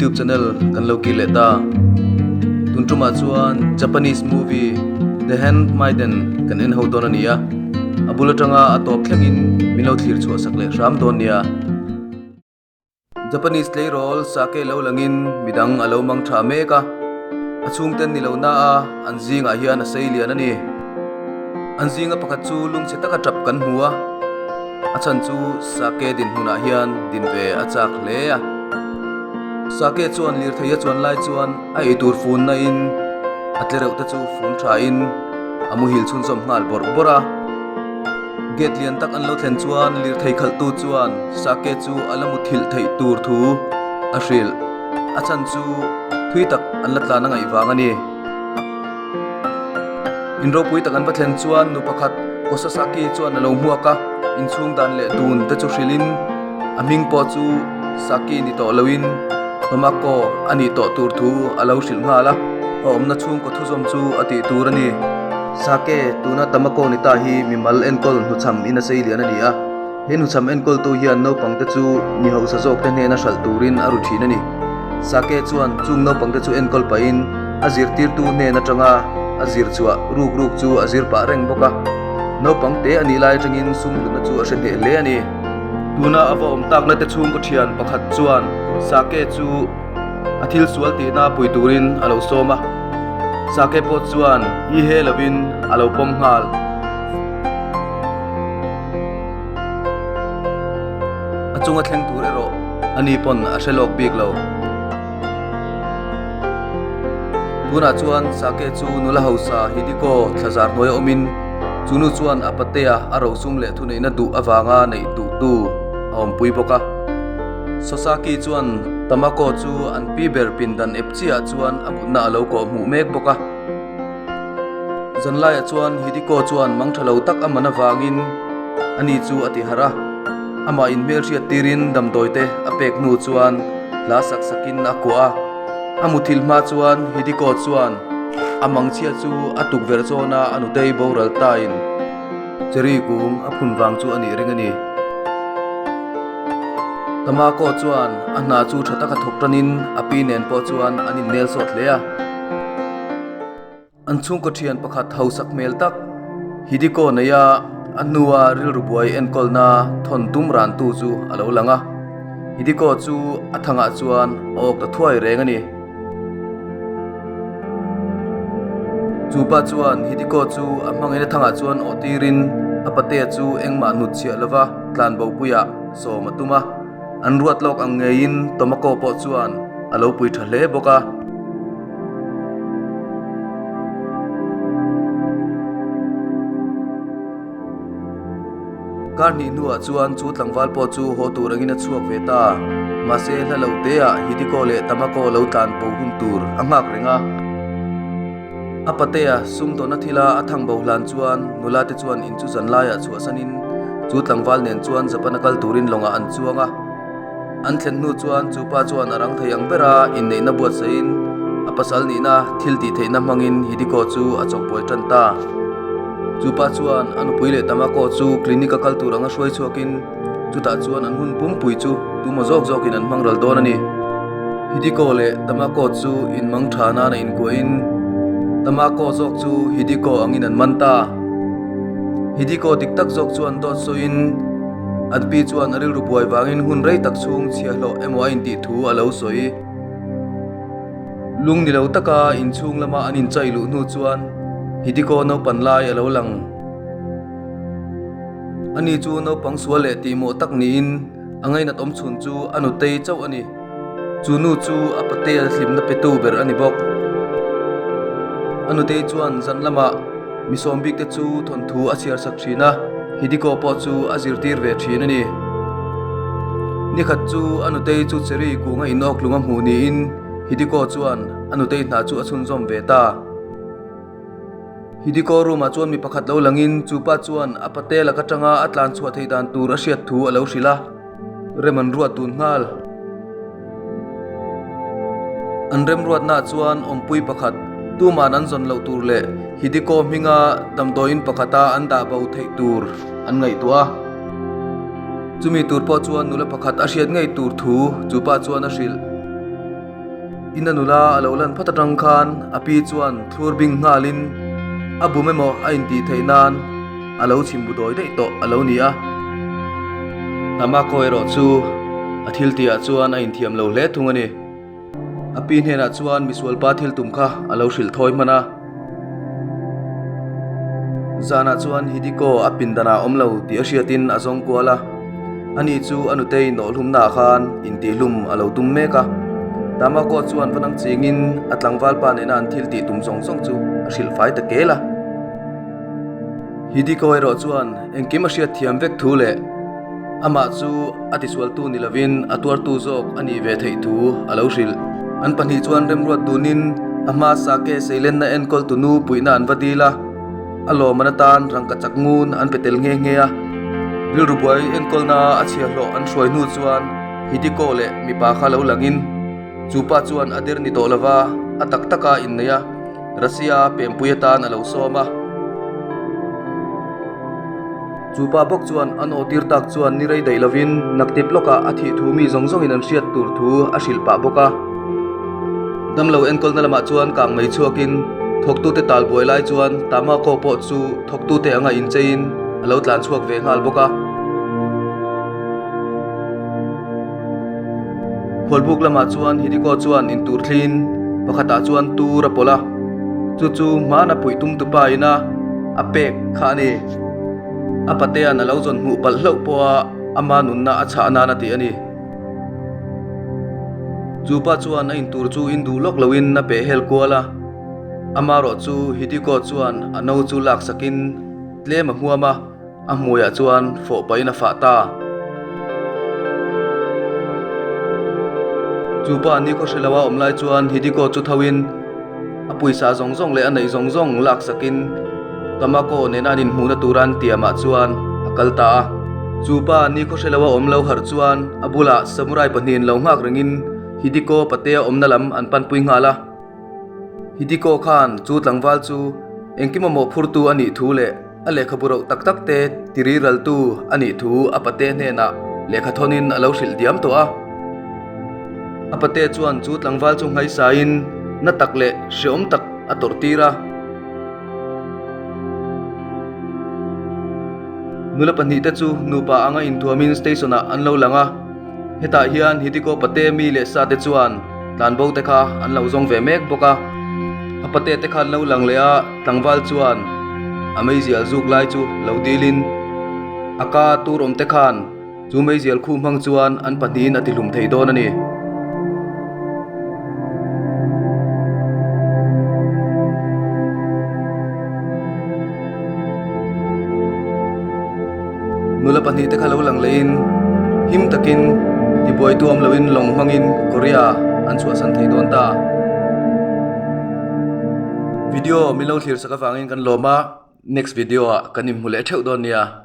YouTube channel kan lo kir leh ta. Tun tumah chuan Japanese movie The Handmaiden kan en ho dawn a ni a, a bul atanga a tawp thlengin min lo thlir chhuah sak leh hram dawn nia. Japanese tleirawl sake lo langin midang a lo mang tha mek a, a chhungten ni lo na a an zingah hian a sei lian a ni. An zinga pakhat chu lungchhe taka tap kan hmu a, a chhan chu sake dinhmunah hian din ve a chak hle a. Sake chuan lirthei a chuan lai chuan a eitur funna in a tlereuh te chu fun tha in a muhil chhunzawm nghal bawrh bawrh a. Gate lian tak an lo thlen chuan lirthei khalhtu chuan sake chu a la muthilh theih tur thu a hrilh. A chhan chu thui tak an la tlan a ngaih vang a ni. In ropui tak an va thlen chuan nu pakhat Kosasaki chuan a lo hmuak a, inchhung dan leh dun te chu hrilhin a hming pawh chu Saki ni tawh loin Tomako a nih tawh tur thu a lo hrilh nghal a, a awmna chhungkaw thuzawm chu a tih tur a ni. Sake, tuna Tamako ni ta hi mimal enkawl hnuchham in a sei lian a ni a, he hnuchham enkawltu hian naupang te chu mi hausa zawk te hnena hralh turin a ru thin a ni. Sake chuan chung naupang te chu enkawl pahin a zirtirtu hnen atanga a zir chhuah ruk ruk chu a zir pah reng bawk a, naupang te a nih lai atangin sum hlutna chu a hre hneh hle a ni. Tuna a va awm takna te chhungkaw thian pakhat chuan Sake chu a thil sual tihna pui turin a lo sawm a, Sake pawh chuan i he lovin a lo pawm nghal. A chunga thleng tur erawh ani pawn a hre lawk bik lo. Tunah chuan Sake chu nula hausa Hidiko thlazar hnuaia awmin chu nu chuan a patea a rosum leh thuneihna duh avanga neih duhtu a awmpui bawk a. Sosaki chuan Tamako chu an pi ber pindan ep chiahah chuan a mutna a lo kawh hmuh mek bawk a. Zanlaiah chuan Hidiko chuan mang tha lo tak a man avangin ani chu a ti harh a, amah inhmelhriat tirin damdawi te a pek hnu chuan hla sak sakin a kuah a. A muthilh hma chuan Hidiko chuan a mangchhia chu a tukverh zawna a nutei boral tain Cherry kung a phun vang chu a nih ring a ni. Tamako chuan a hna chu tha taka thawk tanin a pi nen pawh chuan an innel sawt hle a. An chhungkaw thian pakhat hausak hmel tak Hidiko neia a hnua rilru buai enkawlna thawn tum rantu chu a lo lang a. Hidiko chu a thangah chuan a awk ta thuai reng a ni. Chu pa chuan Hidiko chu a hmangaihna thangah chuan awh tirin a patea chu engmah hnut chhiah lova tlanbopuiah sawm a tum a. An ruat lawk ang ngeiin Tomako pawh chuan a lo pui tha hle bawk a. Kar hnih hnuah chuan chu tlangval pawh chu haw tur angin a chhuak ve ta. Mahse hla lo teah Hidiko leh Tamako lo tlan bo hun tur a nghak reng a. A patea sumdawhna thila a thang bo hlan chuan nula te chuan in chu zan laiah chhuahsanin chu tlangval nen chuan Japan a kal turin lawngah an chuang a. An thlen hnu chuan chu pa chuan a rang thei ang bera inneihna buatsaihin a pasal nihna thil tih theihna hmangin Hidiko chu a chawkbuai tan ta. Chu pa chuan a nupui leh Tamako chu clinic a kal tur anga hruai chhuakin chutah chuan an hun pumpui chu tumaw zawk zawkin an hmang ral dawn a ni. Hidiko leh Tamako chu inmang tha nana inkuahin Tamako zawk chu Hidiko angin an man ta. Hidiko dik tak zawk chuan dawt sawiin An pi chuan a rilru buai vangin hun rei tak chhung chhiahhlawh emaw a intih thu a lo sawi. Lung ni lo taka inchhung lama an inchai luh hnu chuan Hidiko naupan lai a lo lang. Ani chu naupang sual leh tihmawh tak niin a ngainat awm chhun chu a nutei chauh a ni. Chu nu chu a patea hlimna petu ber a ni bawk. A nutei chuan zan lamah mi sawm bik te chu thawnthu a chhiar sak thin a, Hidiko pawh chu a zirtir ve thin a ni. Nikhat chu a nutei chu cherry kunga inawk hlum a hmuh niin Hidiko chuan a nutei hna chu a chhunzawm ve ta. Hidiko room ah chuan mi pakhat lo langin chu pa chuan a pate lak atanga a tlan chhuah theih dan tur a hriat thu a lo hrilh a. Rem an ruat dun nghal. An remruatnaah chuan awmpui pakhat tuman an zawn loh tur leh Hidiko hminga damdawiin pakhata an dah bo theih tur an ngaihtuah a. Chumi tur pawh chuan nula pakhat a hriat ngei tur thu chu pa chuan a hrilh. Ina nula a lo lan phawt atang khan a pi chuan thlur bing nghalin a bum emaw a intih theih nan a lo chhim bu dawi daih tawh a lo ni a. Tamako erawh chu a thil tihah chuan a inthiam lo hle thung a ni. A pi hnenah chuan misualpa thil tum kha a lo hrilh thawi hman a. Zanah chuan Hidiko a pindanah awm lo tih a hriatin a zawng kual a. Ani chu a nutei nawhhlumnaah khan intihhlum a lo tum mek a. Tamako chuan va nang chingin a tlangval pa nena an thil tih tum zawng zawng chu a hrilh fai ta kel a. Hidiko erawh chuan engkim a hriat thiam vek thu leh amah chu a tisualtu ni lovin a tuartu zawk a nih ve theih thu a lo hrilh. An pahnih chuan remruat dunin a hma sake seilenna enkawltu nu puihna an va dil a, a lawmman atan rangka chak ngun an pe tel nghe nghe a. Rilru buai enkawlna a chhiahhlawh an hruai hnu chuan Hidiko leh mipa kha lo langin chu pa chuan a der ni tawh lova a tak taka inneih a. Russia pempui atan a lo sawm a. Chu pa bawk chuan an awhtir tak chuan ni rei daih lovin naktip lawkah a thih thu mi zawng zawngin an hriat tur thu a hrilh pah bawk a. Damlo enkawlna lamah chuan kang mai chhuakin thawktute tal buai lai chuan Tamako pawh chu thawktute anga incheiin a lo tlan chhuak ve nghal bawk a. Khualbuk lamah chuan Hidiko chuan intur thliin pakhatah chuan tur a pawlh a, chu chu hmana puih tum tupa ina a pek kha a ni. A patea'n a lo zawn hmuh palh hlauh pawha ama nunna a chhah nan a ti a ni. Chu pa chuan a intur chu induh lawk loin a peh hel kual a, amarawh chu Hidiko chuan a no chu laksakin tlem a hmuam a. A hmuiah chuan fawh pahin a fah ta. Chu pa ni khaw hre lo a awm lai chuan Hidiko chu thoin a pawisa zawng zawng leh a neih zawng zawng laksakin Tamako nena an inhmuhna tura an tiamah chuan a kal ta a. Chu pa ni khaw hre lo a awm lo harh chuan a bulah samurai pahnihin lo nghak ringin Hidiko patea awmna lam an panpui nghal a. Hidiko khan chu tlangval chu engkim mamawh phurtu a nih thu leh a lehkhabu roh tak tak te tiriraltu a nih thu a pate hnenah lehkha thawnin a lo hrilh diam tawh a. A pate chuan chu tlangval chu nghaisaiin na tak leh hreawm tak a tawrh tir a. Nula pahnihte chu nupa anga inthuamin station-ah an lo lang a. Hetah hian Hidiko pate mi leh sa te chuan tlanbo te kha an lo zawng ve mek bawk a. A pate te kha an lo lang leh a, tlangval chuan a meizial zuk lai chu lo dilin a ka tur awm te khan chu meizial khu hmang chuan an pahnihin a tihlum thei dawn a ni. Nula pahnihte kha lo lang lehin him takin tibuaitu awm loin lawng hmangin Korea an chhuahsan thei dawn ta. Video min lo thlir sak avangin kan lawm a, next video ah kan inhmu leh theuh dawn nia.